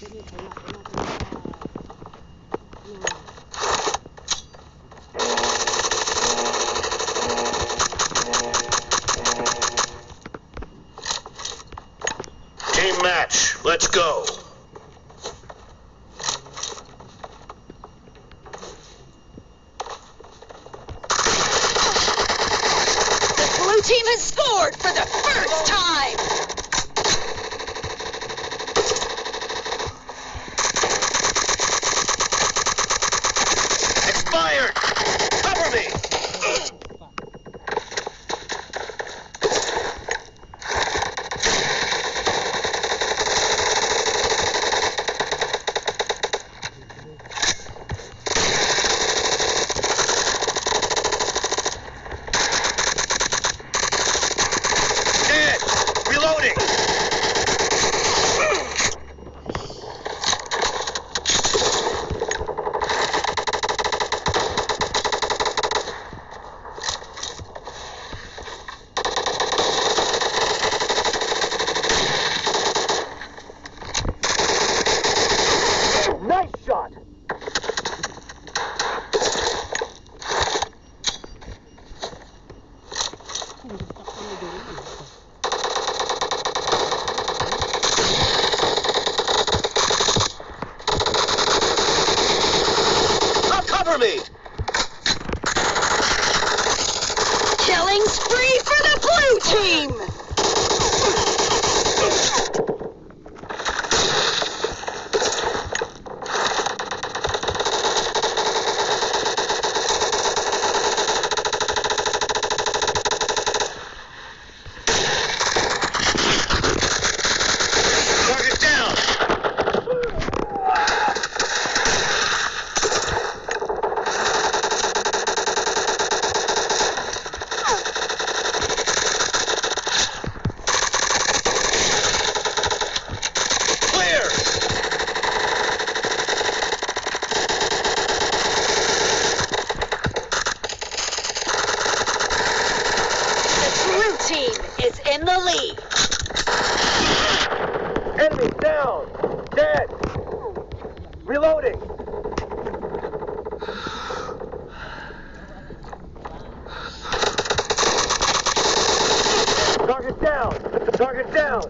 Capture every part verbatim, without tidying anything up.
Team match, let's go. The blue team has scored for the first time. Expired! Cover me! Dead! Reloading! Nice shot! I'll cover me! Killing spree for the blue team! Target down! Clear! The blue team is in the lead. Enemy down! Dead! Reloading! Target down! Target down!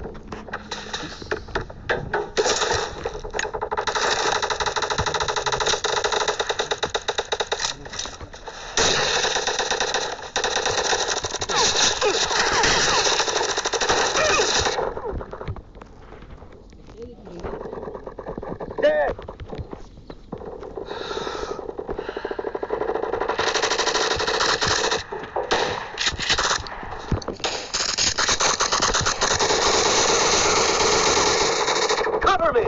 Dead! Cover me!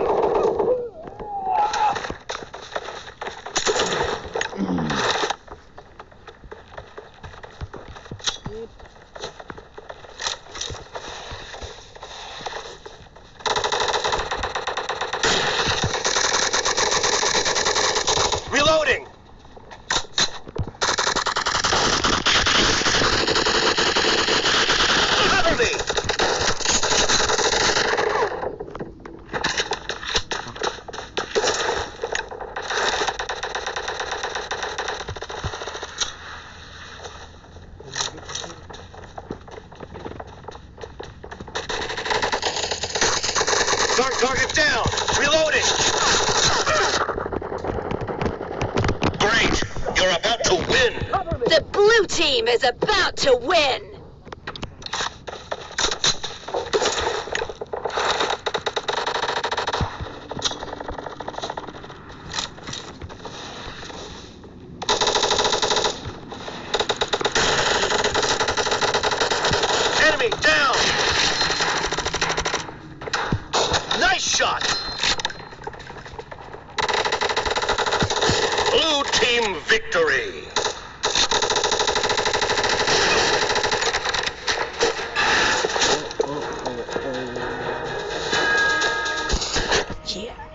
Reloading! Cover me! Tar-, target down! Reloading! Great! You're about to win! The blue team is about to win! Enemy down! Nice shot! Blue team victory! Yeah.